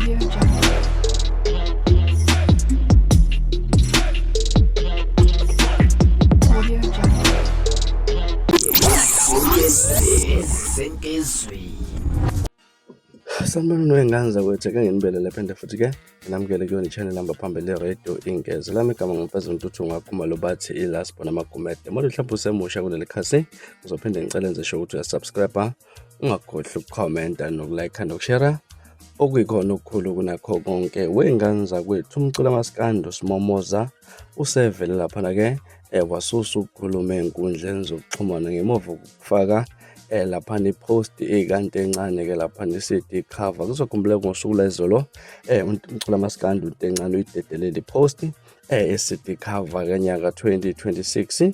Audio Jungle. Audio Jungle. Sanibonani wey'ngane zakwethu, ake nginibelele phinde futhi ke nginamukele kuyona i-channel number phambili radio Ingeze. Lami igama nguMfezi Ntuthu ngakhumalo bathi i-last born amaGumede. Manje mhlawumbe usemusha kuleli khasi, ngizophinde ngicele nje sho ukuthi uyasubscribe, ungakhohlwa ukukhomenta nokulike nokushare okuyikhona okukhulu kunakho konke. Wey'ngane zakwethu, umculo kamaskandi uSimomoza usevele laphana-ke wasusa ukukhuluma ey'nkundleni zokuxhumana ngemuva kokufaka laphana i-post ekanti encane-ke laphana i-CD cover. Kuzokhumbuleka ngosuku lwezolo umculo kamaskandi uNtencane uyidedelele i-post e-CD cover kanyaka 2026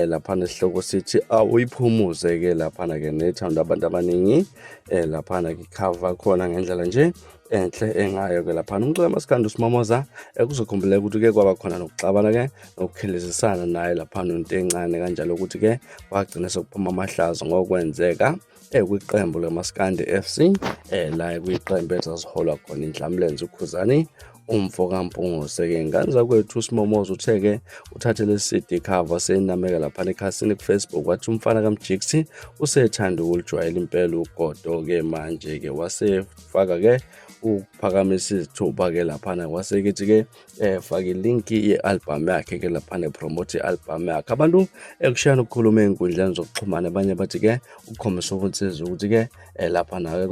laphana isihloko sithi awuyiphumuze-ke laphana-ke nethanda abantu abaningi laphana ke-cover khona ngendlela nje enhle engayo-ke laphana umculo kamaskandi uSimomoza. Kuzokhumbuleka ukuthi ke kwaba khona nokuxabana-ke nokukhelezisana naye laphana uNtencane kanjalo ukuthi-ke kwagcina sekuphuma amahlazo ngokwenzeka kwiqembu leMaskandi FC la kwiqembu ezaziholwa khona iNdlamlenze uKhuzani umfo kaMpungose-ke. Ngane zakwethu, uSimomoza uthe-ke uthathe le CD cover seyinameka laphana ekhasini ku-Facebook, wathi umfana kaMjiksi usethanda ukulijwayela impela ugodo-ke manje-ke, wasefaka-ke ukuphakamisa izithupha-ke laphana, kwase-ke faka ilinki ye-album yakhe ke laphana, epromote i-album yakhe. Abantu ekushayana ukukhuluma ey'nkundleni zokuxhumana, abanye bathi-ke ukukhombisa ubunsizwa ukuthi-ke laphana-ke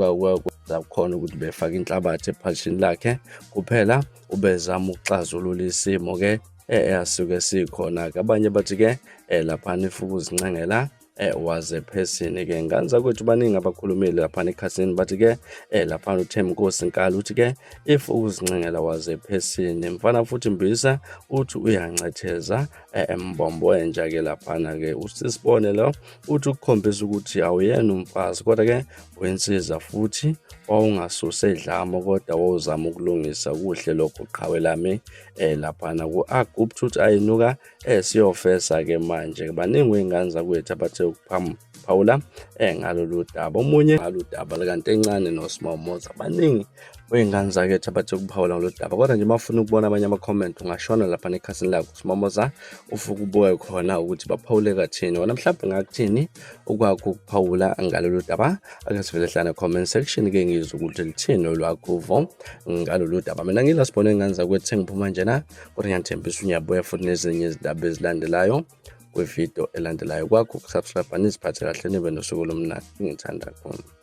khona ukuthi befake inhlabathi ephashini lakhe kuphela, ubezama ukuxazulula isimo-ke eyasuke sikhona-ke. Abanye bathi-ke laphana if ukuzincengela waze phesini ke. Ngane zakwethu, baningi abakhulumile laphana ekhasini, bathi ke laphana uThemnkosi Nkala uthi ke if ukuzincengela waze phesini. Mfana futhi Mbisa uthi uyancetheza embombo wenja ke laphana ke. Usisibone lo uthi ukukhombisa ukuthi awuyena umfazi kodwa ke wensiza futhi wawungasuse edlamo kodwa wawuzama ukulungisa kuhle lokho qhawe lami laphana ku Agupta uthi ayinuka siyofesa ke manje. Baningi wey'ngane zakwethu abathe ukuphawula ngalolu daba, omunye ngalolu daba likaNtencane noSimomoza. Baningi wey'ngane zakethu abathe ukuphawula ngalolu daba, kodwa nje uma ufuna ukubona abanye ama-comment ungashona lapha nekhasini lakho uSimomoza, ufike ubuke khona ukuthi baphawule kathini. Wena mhlawumbe ngakuthini ukwakho ukuphawula ngalolu daba? Ake sivele hlane comment section ke ngizwe ukuthi lithini olwakho uvo ngalolu daba. Mina ngila sibone ngane zakwethu, sengiphuma njena, kodwa ngiyanithembisa unyabuya futhi nezinye izindaba ezilandelayo kwividiyo elandelayo. Kwakho ukusubscribe, niziphathe kahle, nibe nosuku olumnandi. Ngithanda khona.